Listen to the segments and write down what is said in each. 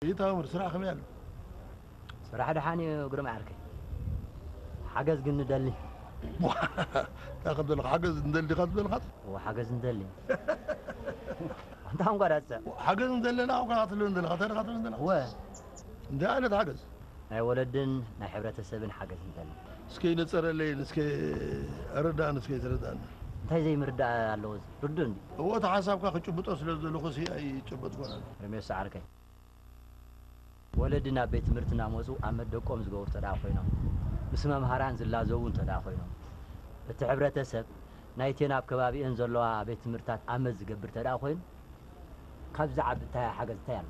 ይታምር ስራሕ ከመይ ኣሎ? ስራሕ ደሓን እዩ ግርም ዓርከይ። ሓገዝ ግን ንደሊ። እንታይ ከም ዘለኻ ሓገዝ ንደሊ ዲኻ ትብል ዘለኻ? እዎ፣ ሓገዝ ንደሊ። እንታይ እንኳ ዳጸ? ሓገዝ ንደለና እኳ ትብለኒ ዘለኻ፣ እንታይ ዲኻ ትብለኒ ዘለኻ? እወ። እንታይ ዓይነት ሓገዝ? ናይ ወለድን ናይ ሕብረተሰብን ሓገዝ ንደሊ። እስከ ይነጸረለይን፣ እስከ ኣረዳእን፣ እስከ ይትረዳእን። እንታይ ዘይምርዳእ ኣለዎ እዚ? ርዱእ እንዲ። እዎ፣ እቲ ሓሳብካ ክጭብጦ ስለ ዝደለኹ ሲ ኣይጨበጥኩን ኣነ። ርሜስ ዓርከይ። ወለዲ ናብ ቤት ትምህርቲ እናመጹ ኣመት ደቆም ዝገብሩ እንተ ደኣ ኮይኖም፣ ምስ መምሃራን ዝላዘቡ እንተ ደኣ ኮይኖም፣ እቲ ሕብረተሰብ ናይተን ኣብ ከባቢአን ዘለዋ ቤት ትምህርትታት ኣመት ዝገብር እንተ ደኣ ኮይኑ፣ ካብዚ ዓቢ እንታይ ሓገዝ እንታይ ኣሎ?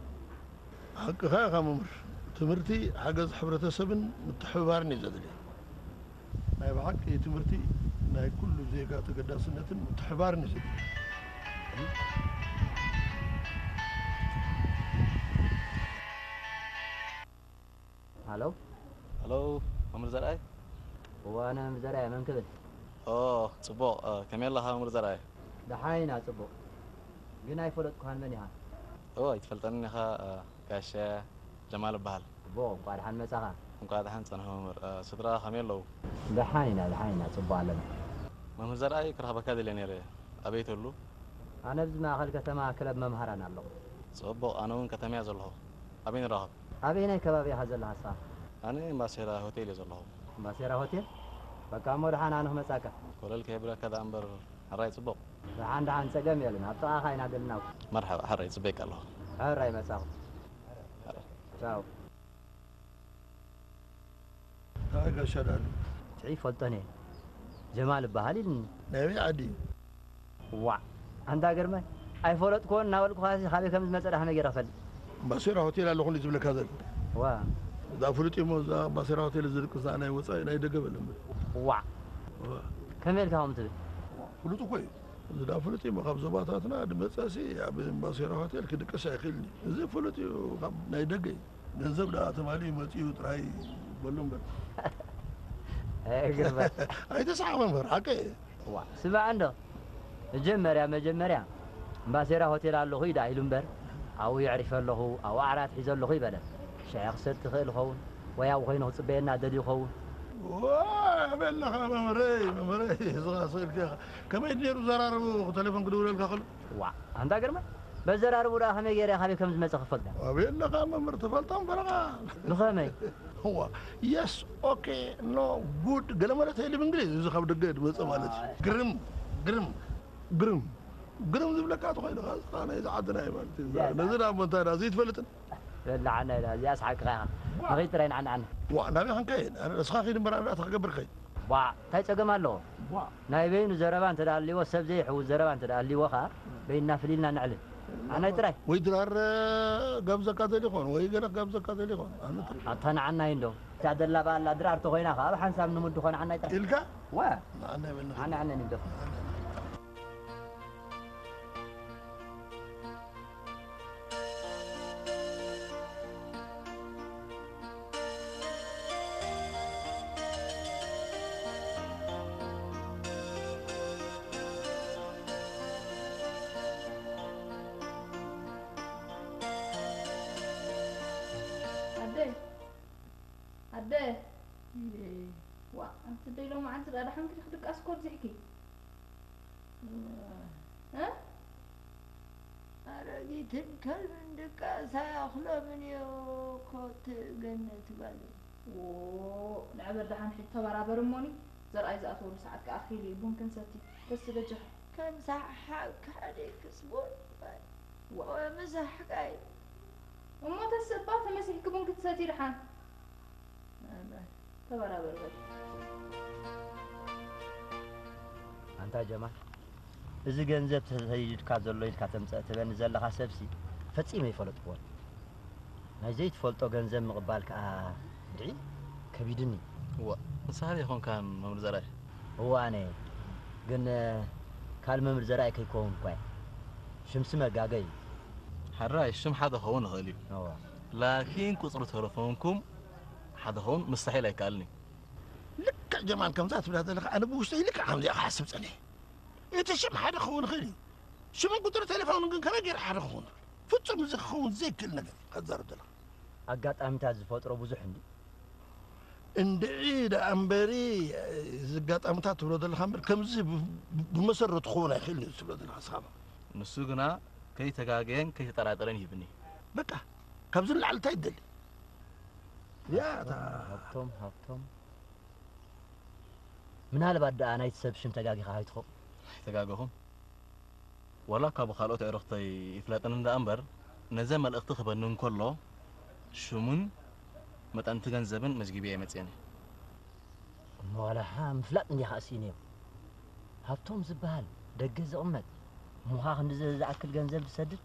ሓቅኻ ኢኻ መምህር። ትምህርቲ ሓገዝ ሕብረተሰብን ምትሕብባርን እዩ ዘድልዮ። ናይ ብሓቂ ትምህርቲ ናይ ኩሉ ዜጋ ተገዳስነትን ምትሕብባርን እዩ ዘድልዮ። ሃሎ። ሃሎ፣ መምህር ዘርኣይ? እወ፣ ኣነ መምህር ዘርኣይ፣ መን ክብል? ኦ፣ ጽቡቕ። እ፣ ከመይ ኣለኻ መምህር ዘርኣይ? ደሓን ኢና፣ ጽቡቕ። ግን ኣይፈለጥኩኻን፣ መን ኢኻ? እወ፣ ኣይትፈልጠንን ኢኻ። እ፣ ጋሸ ጀማል እበሃል። ጽቡቕ፣ እንቋዕ ደሓን መጻኻ። እንቋዕ ደሓን ጸንሐ መምህር። እ፣ ስድራ ከመይ ኣለዉ? ደሓን ኢና፣ ደሓን ኢና፣ ጽቡቕ ኣለና። መምህር ዘርኣይ ክረኽበካ ደልየ ነይረ። ኣበይ ትህሉ? ኣነ ኣብዚ ማእከል ከተማ ክለብ መምሃራን ኣለኹ። ጽቡቕ፣ ኣነ እውን ከተማ እየ ዘለኹ። ኣበይ ንራኸብ? ኣበየናይ ከባቢ ኢኻ ዘለኻ ንስኻ? ኣነ እምባሴራ ሆቴል እየ ዘለኹ። እምባሴራ ሆቴል? በቃ እሞ ደሓን ኣነ ክመጻካ። ኮለል ከየብለካ ደኣ እምበር፣ ሕራይ ጽቡቕ። ደሓን ደሓን ጸገም የለን፣ ኣብ ጥቓኻ ኢና ዘለና እኮ። መርሓባ፣ ሕራይ ጽበየካ ኣለኹ። ሕራይ መጻኹ። ሕራይ። ቻው። ኣይ ጋሻ ዳሉ። እቲ ይፈልጦን እየ። ጀማል እበሃል ኢልኒ። ናይ ኣበይ ዓዲ እዩ? ዋዕ! ኣንታ ግርማይ፣ ኣይፈለጥኩዎን እናበልኩኻሲ ካበይ ከም ዝመጸ ደኣ ከመይ ገይረ ክፈልጥ? እምባሴራ ሆቴል ኣለኹ እንድዩ ዝብለካ ዘሎ። ዋ። እዛ ፍሉጥ እሞ እዛ እምባሴራ ሆቴል ዝድቅስ ደኣ ናይ ወጻኢ ናይ ደገ በለ እምበር። ዋዕ! ዋ። ከመይ ኢልካ ከምኡ ትብል? ፍሉጥ እኮ እዩ። እዚ ደኣ ፍሉጥ እዩ እሞ ካብ ዞባታትና ዝመጸሲ ኣብ እምባሴራ ሆቴል ክድቅስ ኣይክእልን እዩ። እዚ ፍሉጥ እዩ ካብ ናይ ደገ እዩ። ገንዘብ ደኣ ተማሊኡ መጺኡ ጥራይ በሎ እምበር። ኣይ ግርማይ። ኣይተስሓቕ መምህር፣ ሓቀይ እየ። ዋ፣ ስማዕ እንዶ። መጀመርያ፣ መጀመርያ፣ እምባሴራ ሆቴል ኣለኹ እዩ ደኣ ኢሉ እምበር፣ ኣብኡ የዕሪፈ ኣለኹ፣ ኣብኡ ዓራት ሒዘ ኣለኹ ይበለ። ሻሂ ክሰቲ ይኽእል ይኸውን፣ ወይ ኣብኡ ኮይኑ ክጽበየና ደልዩ ይኸውን። ዋ፣ ኣበይ ኣለኻ መምህረይ፣ መምህረይ፣ ስኻ ስእልኪ ኢኻ። ከመይ ነይሩ ዘራርቡ፣ ቴሌፎን ክድውለልካ ከሎ? ዋ፣ ኣንታ ግርማይ፣ በዘራርቡ ደኣ ከመይ ገይረ ካበይ ከም ዝመጸ ክፈልጥ? ኣበይ ኣለኻ መምህር፣ ትፈልጦም ፈረቓ። ብኸመይ? እዋ፣ የስ፣ ኦኬ፣ ኖ፣ ጉድ፣ ገለ መለ ተይሊ ብእንግሊዝ፣ እዚ ካብ ደገ ዝመጸ ማለት እዩ። ግርም፣ ግርም፣ ግርም፣ ግርም ዝብለካ ተኾይኑ፣ ኸዓ ናይዚ ዓድና እዩ ማለት እዩ። ያ፣ ነዚ ደኣ እሞ እንታይ ደኣ ዘይትፈልጥን? በላዓና ኢላ፣ እዚኣስ ሓቅኻ ኢኻ። ንኸይድ ጥራይ ንዓና፣ ንዓና። ዋ፣ ናበይ ክንከይድ? ኣነ ንስኻ ኺድ እምበር፣ ኣነ ኣታ ክገብር ከይድ። ዋ፣ እንታይ ጸገም ኣለዎ? ዋ። ናይ በይኑ ዘረባ እንተ ደኣ ኣልዎ፣ ሰብ ዘይሕውስ ዘረባ እንተ ደኣ ኣልዎ ኸኣ፣ በይንና ፍሊልና ነዕልል። ኣናይ ጥራይ። ወይ ድራር ጋብዘካ ደሊ ይኾን፣ ወይ ገለ ጋብዘካ ደሊ ይኾን። ኣነ ጥራይ። ኣታ ንዓና እዩ እንዶ። እታ ደላ በኣላ ድራር ተኾይና ኸኣ፣ ኣብ ሓንሳብ ንሙድ ኾን ኣናይ ጥራይ። ኢልካ? ዋ። ንዓና ይበልና። ኣነ፣ ኣነ ንግደፍ። ኣደ፣ ኣደ። ዋ፣ ኣንቲ ደይ ሎማዓንቲ ደኣ ደሓንኪ ዲኺ ድቃስ እኮ ኣብዚሕኪ። እ? ኣረጊትን ከልብን ድቃስ ኣያኽሎምን እዮ ኮት ገነት ጓለይ። ዎ፣ ንዕበር ደሓን ሕጂ ተበራበር እሞኒ፣ ዘርኣይ ዝኣትወሉ ሰዓት ከኣ ኣኺሉ እዩ፣ ቡን ክንሰቲ። ተሲ በጃኺ። ከም ሳሓቅ ካሕዲክስ ቡን ዋ። ወምሳሕቃይ። እሞ ተሲ እባ ተመሲሕኪ ቡን ክትሰቲ ደሓን። ተበራበር በል። ኣንታ ጀማል፣ እዚ ገንዘብ ተሰዲድካ ዘሎ ኢልካ ተምጽእ ትበኒ ዘለኻ ሰብሲ ፈጺመ ኣይፈለጥኩዎን። ናይ ዘይትፈልጦ ገንዘብ ምቕባል ከኣ እንድዒ ከቢድኒ። እዋ፣ ንስኻ ዶ ኣይኮንካን መምህር ዘርኣይ? እዋ፣ ኣነ እየ። ግን፣ ካል መምህር ዘርኣይ ከይኮውን እኳ እየ። ሽምሲ መጋገ እዩ። ሕራይ፣ ሽም ሓደ ክኸውን ይኽእል እዩ። እዋ። ላኪን ቁጽሪ ተለፎንኩም ሓደ ክኸውን ምስተሒል ኣይከኣልን እዩ። ልክዕ ጀማል ከምዛ ትብላ ዘለኻ፣ ኣነ ብውሽጠይ ልክዕ ከምዚኣ ክሓስብ ጸኒሐ። እቲ ሽም ሓደ ክኸውን ይኽእል እዩ። ሽምን ቁጽሪ ቴሌፎንን ግን ከመይ ገይሩ ሓደ ክኸውን ይኽእል? ፍጹም እዚ ክኸውን ዘይክእል ነገር እዩ፣ ካብ ትዛረብ ዘለኻ። ኣጋጣሚታት ዝፈጥሮ ብዙሕ እንዲ እንድዒ ደኣ እምበሪ፣ እዚ ኣጋጣሚታት ትብሎ ዘለኻ እምበር፣ ከምዚ ብ-፣ ብ-፣ ብመሰረቱ ክኸውን ኣይኽእልን እዩ ትብሎ ዘለኻ ንስኻ። ንሱ ግና ከይተጋገየን ከይተጠራጠረን ይህብኒ። በቃ፣ ካብዚ ንላዕሊ እንታይ ትደሊ? ያ፣ እታ ሃብቶም፣ ሃብቶም። ምናልባት ደኣ ናይቲ ሰብ ሽም ተጋጊኻ ከይትኸውን? ኣይተጋገኹን። ዋላ እኳ ብኻልኦት ኣዕሩኽተይ ይፍለጥኒ ደኣ እምበር፣ ነዘን መልእኽቲ ክህበኒ እንከሎ፣ ሽሙን መጠን እቲ ገንዘብን መዝጊበ እየ መጺኤ ነይረ። እሞ ዋላ ምፍላጥ እንድያ ከኣ ስኢነዮ። ሃብቶም ዝበሃል ደገ ዝቕመጥ፣ እሞ ኸኣ ክንድዚ ዝኣክል ገንዘብ ዝሰድድ?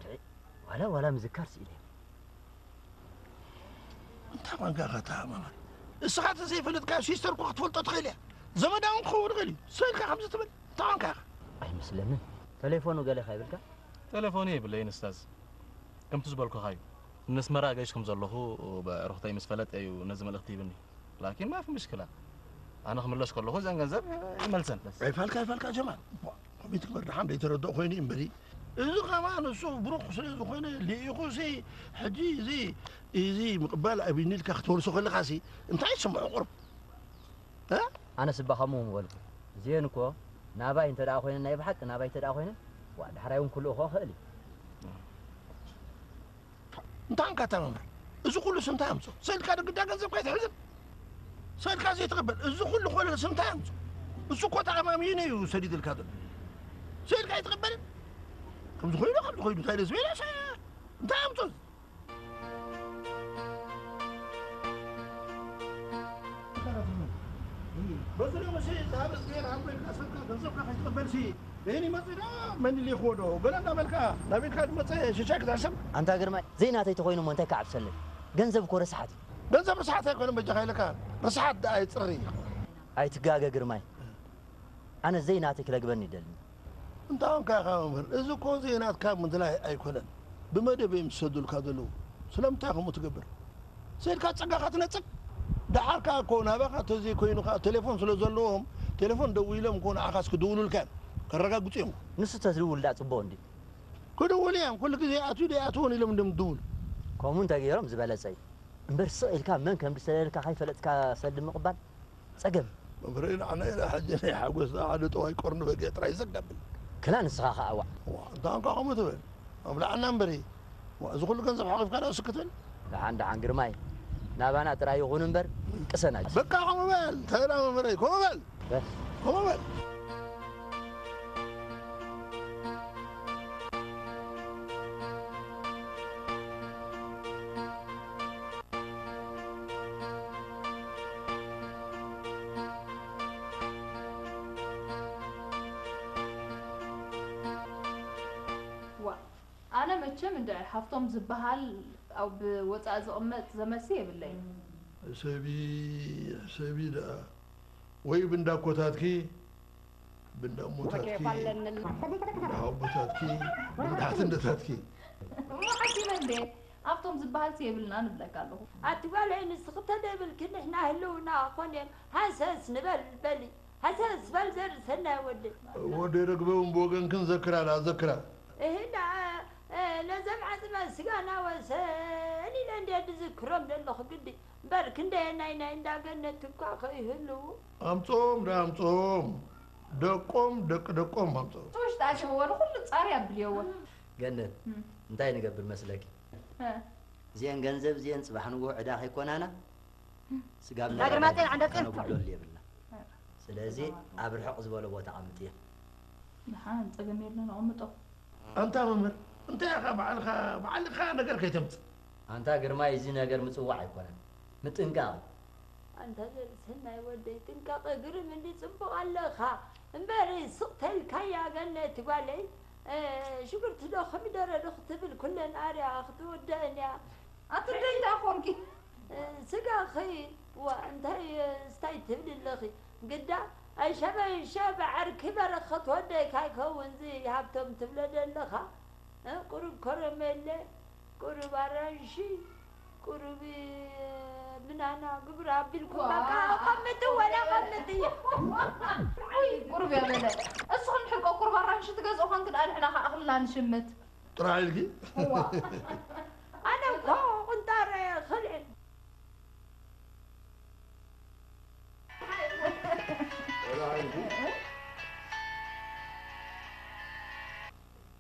ድዒ፣ ዋላ ዋላ ምዝካር ስኢነዮ። እንታይ ቋንቋ ኢኻ ትሃማመል? እስኻ ተዘይፈለጥካዮ ሲስተር እኮ ክትፈልጦ ትኽእል እያ። ዘመዳ እውን ክኸውን ይኽእል እዩ። ስቕ ኢልካ ከምዚ ትብል እንታይ ቋንቋ ኢኻ? ኣይመስለንን። ተሌፎኑ ገለ ከ ይብልካ? ተሌፎኑ የብለይን እስታዝ። ከምቲ ዝበልኩኻ እዩ። ንኣስመራ ገይሽ ከም ዘለኹ ብኣዕሩኽተይ ምስ ፈለጠ እዩ ነዚ መልእኽቲ ሂብኒ። ላኪን ማፊ ምሽክላ። ኣነ ክምለስ ከለኹ እዘን ገንዘብ ይመልሰን። ኣይፋልካ ኣይፋልካ ጀማል። ቧ፣ ከመይ ትግበር ደሓን ደይተረድኦ ኮይኑ እዩ እምበሪ። እዚ ከማን እሱ ብሩኽ ስለ ዝኾነ ልኢኹሲ ሕጂ እዚ እዚ ምቕባል ኣብዩኒ ኢልካ ክትመልሶ ከለኻሲ እንታይ ይስምዖ ቁሩብ? እ? ኣነስ እባ ከምኡ ምበልኩ። እዚኤን እኮ ናባይ እንተ ደኣ ኮይነን ናይ ብሓቂ ናባይ እንተ ደኣ ኮይነን፣ ዋእ ዳሕራይ እውን ክልእኽኦ ክእል እየ። እንታይ እንካ ተመመር? እዚ ኩሉስ እንታይ ኣምፅኦ? ሰኢድካ ዶ ግዳ ገንዘብካ ኣይትሕዝን? ሰኢድካ ዘይትቕበል? እዚ ኩሉ ኮለልስ እንታይ ኣምፅኦ? እሱ እኮ ተኣማሚኑ እዩ ሰዲድልካ ዘሎ። ሰኢድካ ኣይትቕበልን? ከምዚ ኮይኑ ከምዚ ኮይኑ እንታይ ደስ በለ እንታይ ኣምፅኦ? በዚ ሎምሲ ዝሃበ እግዚኣብሔር ሃቦ ኢልካ ሰብካ ገንዘብካ ከይትቕበልሲ በይኑ ይመጽእ ዶ መን ይልእኽዎ ዶ ገለ እንዳበልካ ናብ ኢድካ ዝመጸ ሽሻይ ክትሕሰብ። ኣንታ ግርማይ ዘይናተይ ተኾይኑ እሞ እንታይ ክዓብሰለይ? ገንዘብ እኮ ርስሓት እዩ። ገንዘብ ርስሓት ኣይኮነን በጃኻ ኢለካ ርስሓት ደኣ የጽሪ። ኣይትጋገ ግርማይ ኣነ ዘይናተይ ክለግበኒ ይደሊ። እንታ ኾንካ ኢኻ መምህር፣ እዚ እኮ ዘይናትካ ምድላይ ኣይኮነን፣ ብመደብ እዮም ዝሰዱልካ ዘለዉ። ስለምንታይ ከምኡ ትገብር? ሰኢድካ ጸጋኻ ትነጽግ? ደሓር ከኣ እኮ ናባኻ ተዘይኮይኑ ከኣ ቴሌፎን ስለ ዘለዎም፣ ቴሌፎን ደዊሎም እኮ ንዓኻስ ክድውሉልካ እዮም፣ ከረጋግጹ እዮም። ንሱ ተዝድውል ደኣ ጽቡቕ እንድዩ። ክድውሉ እዮም፣ ኩሉ ግዜ ኣትዩ ዶ ኣይኣትዎን ኢሎም እንድዮም ዝድውሉ። ከምኡ እንተ ገይሮም ዝበለጸ እዩ። እምበር ስቕ ኢልካ መን ከም ዝሰደደልካ ከይፈለጥካ ሰልዲ ምቕባል ጸገም። መምህረይ ንዓና ኢና ሕጂ ናይ ሓጎስና ሓደ ጠዋይ ቆርኒ በጊዕ ጥራይ ዘጋብል። ክላ ንስኻ ኸኣ ዋዕ። ዋእ እንታ ኾንካ ከምኡ ትብል ኣብልዓና እምበሪ። ዋእ እዚ ኹሉ ገንዘብ ሓቒፍካ ዶ ስክ ትብል? ደሓን ደሓን ግርማይ ናባና ጥራይ ይኹን እምበር ቅሰና። በቃ ከምኡ በል እንታይ ደኣ መምህረይ ከምኡ በል። በስ። ከምኡ በል። ዋእ ኣነ መቸም እንድዒ ሃፍቶም ዝበሃል ኣብ ወፃኢ ዝቕመጥ ዘመድሲ የብለይን። ሕሰቢ ሕሰቢ ደኣ ወይ ብንዳኮታትኪ ብንዳ እሞታትኪ ብንዳ ሓቦታትኪ ብንዳ ሓትነታትኪ። እሞ ሓኪመ እንዴ ኣብቶም ዝበሃልሲ የብልናን እብለካ ኣለኹ። ኣቲ ጓለይ ንስኺ ተደይብልኪ ንሕና ህልውና ኮንየን ሃሰስ ንበል በሊ ሃሰስ በል ዘር ሰናይ ወደይ። ወደይ ረግበ እውን ብወገንክን ዘክራ ደኣ ዘክራ። እህና ነዘም ዓፅመ ስጋና ወሰን ኢለ እንድየ ዝዝክሮም ዘለኹ ግዲ እምበር ክንደየናይ ናይ እንዳገነት እኳ ከይህልዉ። ኣምፅኦም ደኣ ኣምፅኦም ደቆም ደቂ ደቆም ኣምፅኦም። ውሽጢ ኣሽሕዎ ንኹሉ ፃሪ ኣብልየዎ። ገነት እንታይ ንገብር መስለኪ? እዚአን ገንዘብ እዚአን ፅባሕ ንግሆ ዕዳ ከይኮናና ስጋብ ዳግርማፅን ዓንዳፅን ከነጉድለሉ የብልና። ስለዚ ኣብ ርሕቕ ዝበለ ቦታ ኣቐምጥየን። ደሓን ፀገም የለን ኣቐምጦ። ኣንታ መምህር እንታይ ኢኻ ባዕልኻ ባዕልኻ ነገር ከይተምፅእ። ኣንታ ግርማይ እዚ ነገር ምፅዋዕ ኣይኮነን ምጥንቃቕ እዩ። ኣንታ ዘርሰናይ ወደይ ጥንቃቐ ግርም እንዲ ፅቡቕ ኣለኻ እምበር ስቕ ተልካያ ገነት ጓለይ ሽጉርቲ ዶ ኮሚደረ ዶ ክትብል ኩለን ኣርያ ክትውደእን እያ። ኣቲ ደይታ ኮንኪ ስጋኺ ዋ እንታይ ስታይ ትብሊ ኣለኺ ግዳ ኣይሸበይሸ ብዓርኪ በረኸት ወደይ ካይከውንዚ ሃብቶም ትብሎ ደለኻ ቁሩብ ኮረሜለ ቁሩብ ኣራንሺ ቁሩብ ምናና ግብር ኣቢልኩም በቃ ከምቲ ወላ ከምቲ ቁሩብ የበለ እስኹም ሕልቆ ቁሩብ ኣራንሺ ትገዝኡ ኮንክ ደኣ ንሕና ከኣ እኽልና ንሽምት ጥራሕ ኢልኪ እዋ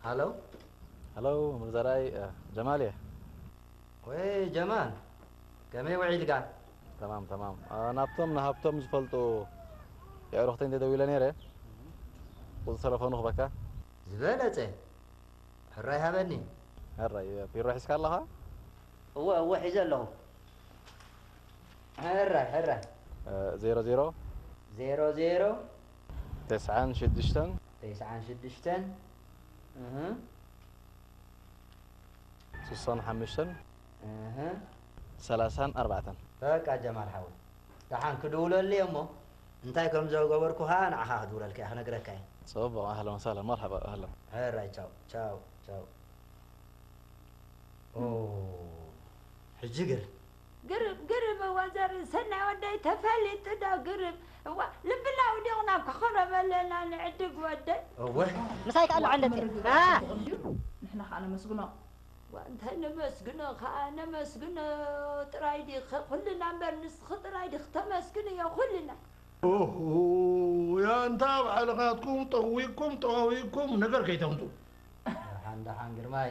ሃሎ። ሃሎ፣ መምህር ዘርኣይ፣ እ፣ ጀማል እየ። ወይ ጀማል፣ ከመይ ውዒልካ? ተማም፣ ተማም። እ፣ ናብቶም ንሃብቶም ዝፈልጡ የዕሩኽተይ እንተ ደዊለ ነይረ፣ ቁጽሪ ተለፎኑ ክበካ። ዝበለጸ። ሕራይ ሃበኒ። ሕራይ፣ ቢሮ ሒዝካ ኣለኻ? እወ፣ እወ፣ ሒዘ ኣለኹ። ሕራይ፣ ሕራይ። እ፣ ዜሮ ዜሮ። ዜሮ ዜሮ። ተስዓን ሽዱሽተን። ተስዓን ሽዱሽተን። እህ። ስሳን ሓሙሽተን። እህ። ሰላሳን ኣርባዕተን። በቃ ጀማል ሓወይ፣ ደሓን ክድውለሉ እየ እሞ፣ እንታይ ከም ዘገበርኩ ኸኣ ንዓኻ ክድውለልካ እየ፣ ክነግረካ እየ። ጽቡቕ፣ ኣህለን ወሳህለን፣ መርሓባ፣ ኣህለን። ሕራይ፣ ቻው፣ ቻው፣ ቻው። ኦ፣ ሕጂ ግርም። ግርም፣ ግርም፣ እወ ዘርኢ ሰናይ ወደይ ተፈሊጡ ዶ ግርም? እዋ፣ ልብና ኣውዲቕና ኮኾረም ኣለና ንዕድግ ወደይ። እወ። ምሳይ ከኣ ኣለዓለት እየ። ኣ! ንሕና ከኣ ነመስግኖ። ዋ፣ እንታይ ነመስግኖ ከኣ፣ ነመስግኖ ጥራይ ዲኸ ኩልና እምበር፣ ንስኺ ጥራይ ዲኺ ተመስግንዮ ኩልና። ኦሆ፣ ያንታ ባዕልኻትኩም ጠዊቅኩም፣ ጠዋዊቅኩም ነገር ከይተምጹ። ደሓን፣ ደሓን ግርማይ።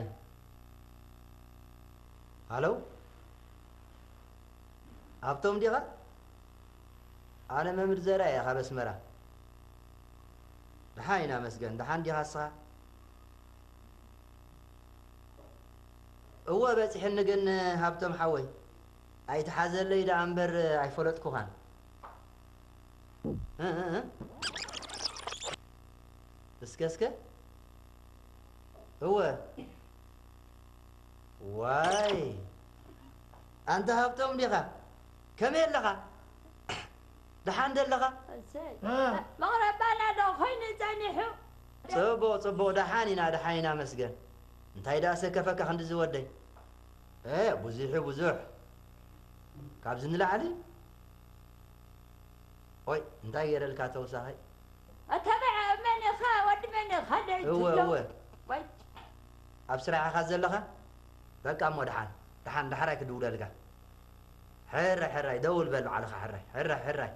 ሃሎ? ሃብቶም ዲኻ? ኣነ መምህር ዘርኣይ እየ ካብ ኣስመራ። ደሓን ኢና መስገን፣ ደሓን ዲኻ እስኻ? እወ በጺሕኒ ግን ሃብቶም ሓወይ፣ ኣይትሓዘለይ ደኣ እምበር ኣይፈለጥኩኻን። እ፣ እ፣ እ። እስከ፣ እስከ። እወ። ዋይ። ኣንታ ሃብቶም ዲኻ? ከመይ ኣለኻ? ደሓን ዶ ኣለኻ? እሰይ። እ። መቕረባና ዶ ኮይኑ ጸኒሑ? ጽቡቕ፣ ጽቡቕ። ደሓን ኢና፣ ደሓን ኢና መስገን። እንታይ ደኣ ሰከፈካ ክንድዚ ወደይ? እ፣ ብዙሕ፣ ብዙሕ። ካብዚ ንላዕሊ? ኦይ፣ እንታይ ገይረልካ ተውሳኸይ? ኣታ በዓ መን ኢኻ? ወዲ መን ኢኻ? ደይ እወ፣ ትብሎ? እወ። ወይ። ኣብ ስራሕ ኢኻ ዘለኻ? በቃ እሞ ደሓን፣ ደሓን፣ ዳሕራይ ክድውለልካ። ሕራይ፣ ሕራይ፣ ደውል በል ባዕልኻ፣ ሕራይ፣ ሕራይ፣ ሕራይ።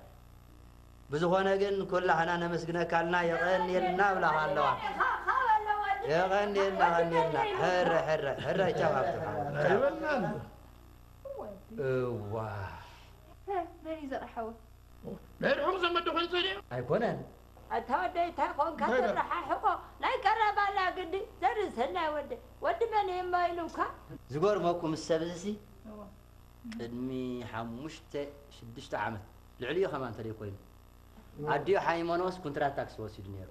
ብዝኾነ ግን፣ ኩላህና ነመስግነካ ኣልና፣ የቐንየልና እብላኻ ኣለዋ። ኢኻ፣ ኢኻ በሎ ወዲ መን ኢኻ? የቐንየልና፣ ወዲ መን ቀንየልና። ኢኻ? ሕራይ፣ ሕራይ፣ ሕራይ፣ ቻው ሃብትኻ። ቻው። ኣይበልናን። እዋ። መን እዩ ዘርሓወ? ናይ ርሑቕ ዘመድ ዶ ኮይኑ ጸኒሑ? ኣይኮነን። ኣታ ወደይ፣ እንታይ ኮንካ እንታይ ዳ? ትረሓሕቖ? ናይ ቀረባና ግዲ ዘርኢ ሰናይ ወደይ። ወዲ መን እዩ እሞ ኢሉካ? ዝገርመኩም ሰብ እዚሲ፣ እዋ። ቅድሚ ሓሙሽተ ሽዱሽተ ዓመት፣ ልዕሊኡ ከማን እንተደይ ኮይኑ፣ ኣዲኡ ሓይመኖስ ኩንትራት ታክሲ ወሲዱ ነይሩ።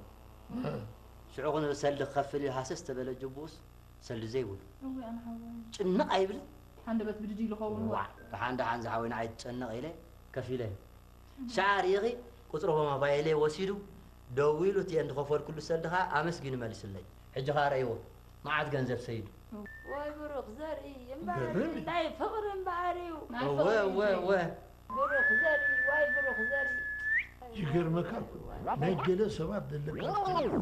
ሽዑ ኹን ሰልዲ ክኸፍል ኢሉ ሃሰስ ተበለ ጅቡኡስ ሰልዲ ዘይብሉ። እውይ ኣነ ሓወይ። ጭንቕ ኣይብልን። ሓንደበት ብድድ ኢሉ ኸውን እዋ። ዋዕ፣ ደሓን ደሓን ዝሓወይ ንዓይ ትጨነቕ ኢለ ከፊለ። ሻዕ ርኢኺ ቁጽሪ ሞባይለይ ወሲዱ ደዊሉ እቲኤን ዝኸፈልኩሉ ሰልዲ ኸኣ ኣመስጊኑ መሊሱለይ። ሕጂ ኸኣ ረእይዎ መዓት ገንዘብ ሰይዱ። ወይ ብሩኽ ዘርኢ እምበኣር ገርም እዩ። ናይ ፍቕሪ እምበኣር እዩ። ናይ እወ ፍቕሪ እወ እዩ። እወ። ብሩኽ ዘርኢ ወይ ብሩኽ ዘርኢ። ይገርመካ እኮ ናይ ገለ ሰባት ዘለካ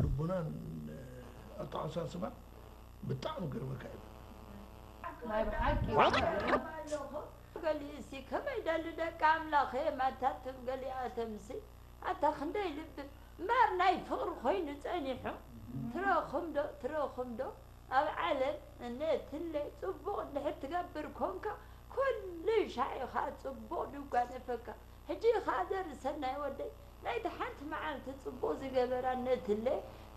ልቦናን ኣተሓሳስባን ብጣዕሚ ገርመካ እዩ። ናይ ብሓቂ። ገሊኡሲ ከመይ ደሊ ደቂ ኣምላኽ እዮም ኣታትም ገሊኣተምሲ ኣታ ክንደይ ልቢ እምበር ናይ ፍቕሪ ኮይኑ ጸኒሑ። ትረኽም ዶ ትረኽም ዶ ኣብ ዓለም እነትለ ጽቡቕ እንድሕር ትገብር ኮንካ ኩሉ ሻዕ ኢኻ ጽቡቕ ድጓነፈካ። ሕጂ ኢኻ ዘርኢ ሰናይ ወደይ ናይቲ ሓንቲ መዓልቲ ጽቡቕ ዝገበራ እነትለ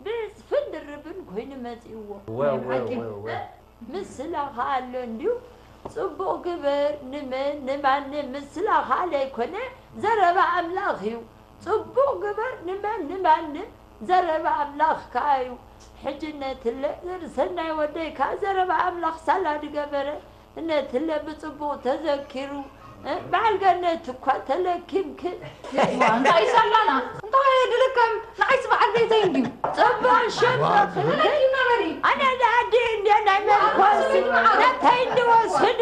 ብዕጽፍን ድርብን ኮይኑ መጺእዎ። ወ- ናይ ወ- ሓቂ። ወ- ወ- ምስላ ኸኣ ኣሎ እንድዩ። ጽቡቕ ግበር ንመን ንማንም ምስላ ኸኣ ለይኮነ ዘረባ ኣምላኽ እዩ። ጽቡቕ ግበር ንመን ንማንም ዘረባ ኣምላኽ ከኣ እዩ። ሕጂ እነትለ ዘርኢ ሰናይ ወደይ ከኣ ዘረባ ኣምላኽ ሳላ ድገበረ። እነትለ ብጽቡቕ ተዘኪሩ፣ እ፣ በዓል ገነት እኳ ተለኪምክን። እንታይ ሰላና? እንታይ ድልከም? ንዓይስ በዓል ቤተይ እንድዩ። ጽቡቕ ሽም ተለኪምና በሪ። ኣነ ንኣዲ እንድየ ናይ መርኮስ ነተይ እንድወስዱ።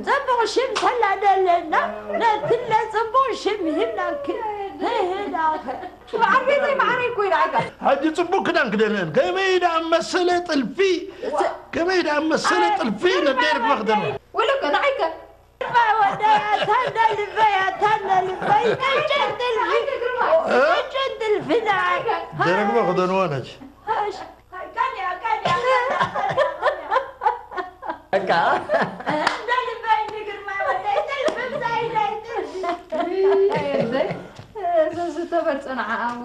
ጽቡቕ ሽም ተላደለና፣ ነትለ ጽቡቕ ሽም ሂብናክን። ህህዳኸ። በዓል ቤተይ ማዕረይ እኮ ኢላ ኣይካ። ሕጂ ጽቡቕ ክዳን ክደንየን። ከመይ ደኣ መሰለ ጥልፊ፣ ከመይ ደኣ መሰለ ጥልፊ ነደይ ርግባ ክደንየን። ወለከ ንዓይከ። ወደይ ኣታ እንዳ ልበይ፣ ኣታ እንዳ ልበይ። ቀጭን ጥልፊ፣ እ? ቀጭን ጥልፊ። ብዛዕባ ደረግባ ክደንዋ ነች እካ ዝተበርጾ ንዓኣዎ